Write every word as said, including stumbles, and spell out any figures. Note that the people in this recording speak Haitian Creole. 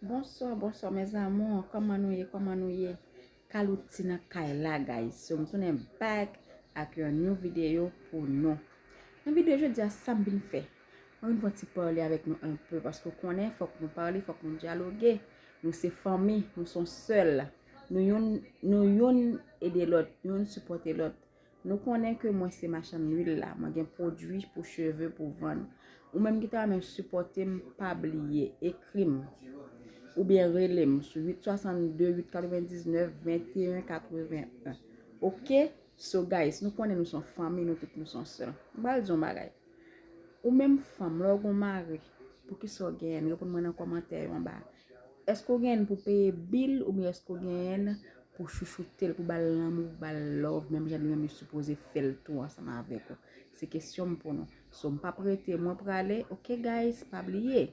Bonsoir, bonsoir mes amours. Comment nous y est, comment nous y est? Kalouti nan kay la, guys. So, m tounen back ak yon new video pou nou. Nan video jodi a, sa m vin fè? Mwen vin fè yon ti pale avèk nou un peu, paske w konnen, fòk nou pale, fòk nou dyaloge. Nou se fanmi, nou se yon sèl. Nou youn, nou youn ede lòt, youn sipòte lòt. Nou konnen ke mwen se machann lwil la, mwen gen pwodui pou cheve pou vann. Ou menm ki ta renmen sipòte m, pa bliye, ekri m, oubyen rele m sou uit swasannde, uit katrevendiznèf, venteyen katreven. Ok? So guys, nou konnen nou se yon fanmi, nou tout nou se yon sèl. M pral di yon bagay. Ou menm fanm, lè w gen yon mari, poukisa w genyen? Reponn mwen nan kòmantè yo anba. Èske w genyen pou peye bil oubyen èske w genyen pou chouchoute l, pou ba l lanmou, pou ba l love, menm jan li menm li sipoze fè l tou ansanm avèk ou? Se kesyon m pou nou. So, m p ap rete, mwen prale. Ok, guys, pa bliye.